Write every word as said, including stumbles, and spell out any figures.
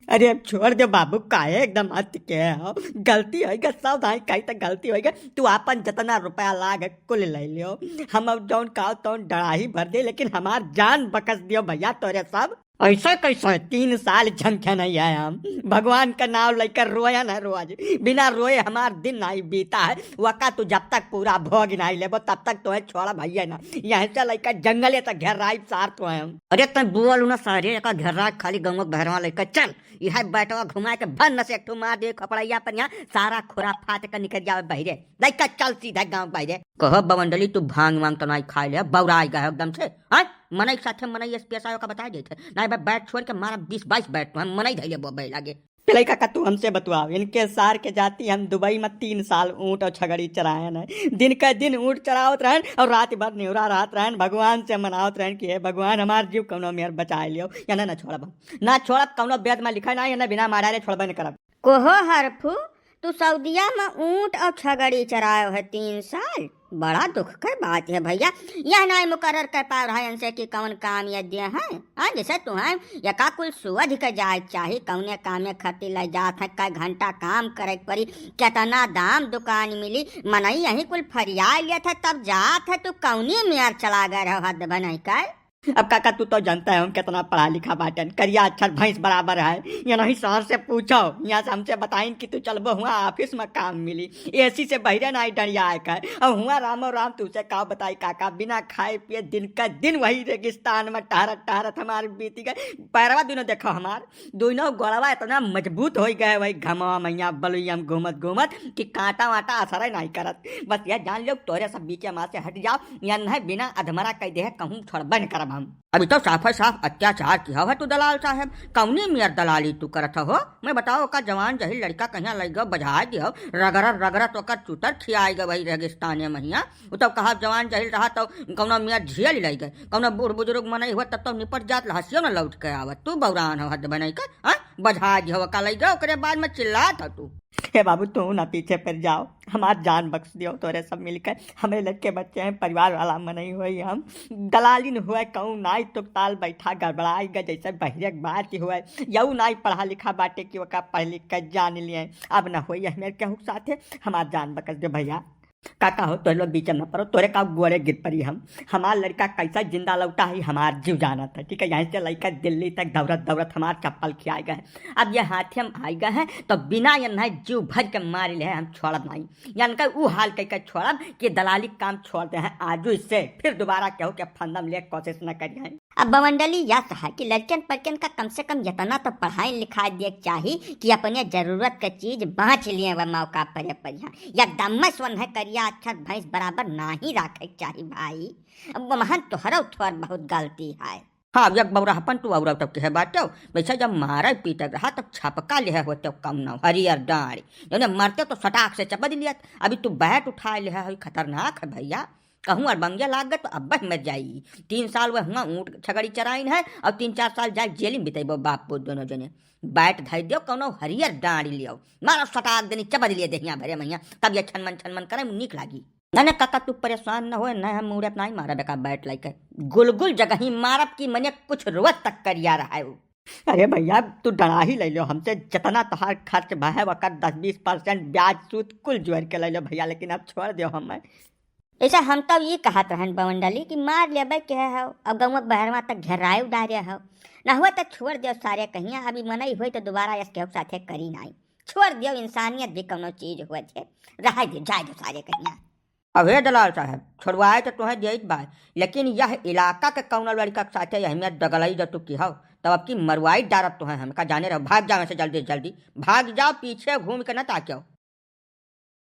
अरे अब छोड़ दे बाबू, काहे एकदम अत के हो? गलती होइगा, सब दाई कही त गलती होइगा। तू आपन जतना रुपया लाग है, कुल ले लियो। हम अब जौन काव तौन डड़ाही भर दे, लेकिन हमार जान बकस दियो भैया तोरे सब। ऐसा कैसा है? तीन साल झंखे नहीं आए हम। भगवान का नाव लेकर रोया ना रोज, बिना रोए हमार दिन नहीं बीता है। वका तू जब तक पूरा भोग नहीं लेबो, तब तक तोहे छोड़ा भैया ना। यहाँ से लेकर जंगले तक घेराई सार तो है हम। अरे तै बोल ना सारे, एका घेरा खाली गंगो बहरवा लेकर चल। इहे बैटवा घुमा के भन से एक ठो मार दे खपड़ैया पर, यहाँ सारा खुराफात का निकल जावे बहिरे। लइका चल सीधा गाँव बहिरे। कहो बवंडली, तू भांग वांग तो नहीं खाए ले, बौराई गए एकदम से। हाँ, मनई के साथे मनई एस पी एस आयो का बताए देते। नहीं भाई, बैट छोड़ के मारा बीस बाईस बैट तो हम मनई धैले बो बे लागे। पिलई काका, तू हमसे बतुआओ, इनके सार के जाती हम दुबई में तीन साल ऊँट और छगड़ी चरायन है। दिन का दिन ऊँट चरावत रहन और रात भर निहुरा रहत रहन, भगवान से मनावत रहन कि हे भगवान, हमार जीव कौनो मेर बचाए लियो, या ना, ना छोड़ब हम, ना छोड़ब, कौनो वेद में लिखा ना, या ना बिना मारा रे छोड़बे न करब। कोहो हरफू, तू सऊदिया में ऊँट और छगड़ी चरायो है तीन साल? बड़ा दुख के बात है भैया। यह नाई मुकर्रर कर पा रहा है इनसे कि कौन काम ये दे हैं। हाँ, जैसे तू है, यका कुल सुवध के जाए के चाही, कौने कामे खातिर ले जात है, कै घंटा काम करे के पड़ी, कितना दाम दुकान मिली, मनई यही कुल फरिया लेत है, तब जात है, तू कौनी मेर चला गए रहो, हद बनई का। अब काका, तू तो जानता है हम कितना पढ़ा लिखा बाटन, करिया अक्षर भैंस बराबर है। ये नहीं शहर से पूछो, यहाँ से हमसे बताइन कि तू चलबो हुआ ऑफिस में काम मिली, एसी से बहिरे नाई डरिया आए कर। अब हुआ रामो राम, तुझसे का बताई काका, बिना खाए पिए दिन का दिन वही रेगिस्तान में टहरत टहरत हमार बीती गए। पैरवा दोनों देखो हमार, दोनों गोड़वा इतना मजबूत हो गए वही घमवा मैया बलुइया में घूमत घूमत कि कांटा वाटा असर नहीं करत। बस यह जान लो, तोरे सब बीचे माँ से हट जाओ, या नहीं बिना अधमरा कह दे कहूँ छोड़बे न करब हम। अभी तो साफे साफ अत्याचार किया है तू दलाल साहब, कौनी मेर दलाली तू करत हो? मैं बताओ, ओका जवान जहिल लड़का कहिया लइ गयो, बजाए दियो, रगरत रगरत ओकर चूतर खियाए गए वही रेगिस्ताने महिया। वो तो कहा जवान जहिल रहा तो कौनो मेर झेल लइ गए, कौनो बूढ़ बुजुर्ग मनई हुआ तब तो निपट जात, लहसियो न लौट के आवत। तू बौरान हो हद बनई कर, हाँ? बजाए दियो ओका लइ गयो, ओकरे बाद में चिल्लात हो तू। हे बाबू, तू ना पीछे पड़ जाओ, हमार जान बख्श दियो, तोरे सब मिलकर हमरे लड़के बच्चे हैं, परिवार वाला मनई होई हम। दलालिन हुए कहूँ नाई तो ताल बैठा गड़बड़ाई गए, जैसे बहिरे के बात ही हुए, यऊ नाई पढ़ा लिखा बाटे कि ओका पढ़ लिख के जान लिए। अब ना होई हमें केहू के साथे, हमार जान बख्श दियो भैया। काका हो, तोरे लोग बीच में न पड़ो, तोरे का गोड़े गिर पड़ी हम। हमार लड़का कैसा जिंदा लौटा है, हमार जीव जानत है, ठीक है? यहाँ से लेकर दिल्ली तक दौड़त दौड़त हमार चप्पल खियाए गए। अब ये हाथे हम आए गए हैं, तो बिना ये नहीं जीव भर के मार ले हम छोड़ब नहीं। यानी कि ऊ हाल कह के छोड़ब कि दलाली काम छोड़ दे हैं आजू इससे, फिर दोबारा केहू के फंदम ले कोशिश न करिए। अब बवंडली यस है कि लड़कन पड़कन का कम से कम इतना तो पढ़ाई लिखाई दिए के चाही कि अपने जरूरत के चीज बाँच लिए वह मौका परे पर यहाँ। एकदम में सोन है करिया अक्षर भैंस बराबर नाही रखे के चाही भाई। अब महन तोहरो थोर बहुत गलती है। हाँ, अब एक बौराहपन तू और तब के है बाटो। वैसे जब मारे पीटे रहा तब छपका लिहे होते कम ना हरियर डाँड़ी, जौने मरते तो सटाक से चपद लियत। अभी तू बैट उठाए लिहे है, खतरनाक है भैया। कहूँ अड़बंगे लाग गए तो अब मर जाई। तीन साल वह हुआ ऊँट छगड़ी चराइन है और तीन चार साल जाए जेल में बितेबो बाप पूत दोनों जने। बैट धर दियो, कौनो हरियर डाँड़ी लियो, मारो सटाक देनी चबद लिए देहिया भरे मैया, तब ये छनमन छनमन करे नीक लागी। ना ना काका, तू परेशान न होए, ना हम मूड़े अपना ही मारा बेका बैट लाइके। गुलगुल जगह ही मारब की मने कुछ रोज तक करिया रहा है वो। अरे भैया, तू डरा ही ले लो हमसे, जितना तोहार खर्च भा है वकर दस बीस परसेंट ब्याज सूद कुल जोड़ के ले लो भैया, लेकिन अब छोड़ दियो हमें। ऐसा हम तो ये कहत रहन बवंडली कि मार लेबे के हो, अब गौवा बहरवा तक घेराए उडारे हो, ना हुआ तो छोड़ दियो सारे कहिया, अभी मनई होई तो दोबारा यस केहू साथे करी नाई। छोड़ दियो, इंसानियत भी कौनो चीज हुआ थे, रह दियो, जाए दो सारे कहिया। अब हे दलाल साहब, छोड़वाए तो तुहें देत बा, लेकिन यह इलाका के कौनो लड़का के साथे यह में दगलई जो तू की हो, तब अब की मरवाई डारत तुहें हम, का जाने रहो, भाग जाओ से जल्दी से जल्दी, भाग जाओ, पीछे घूम के न ताक्यो।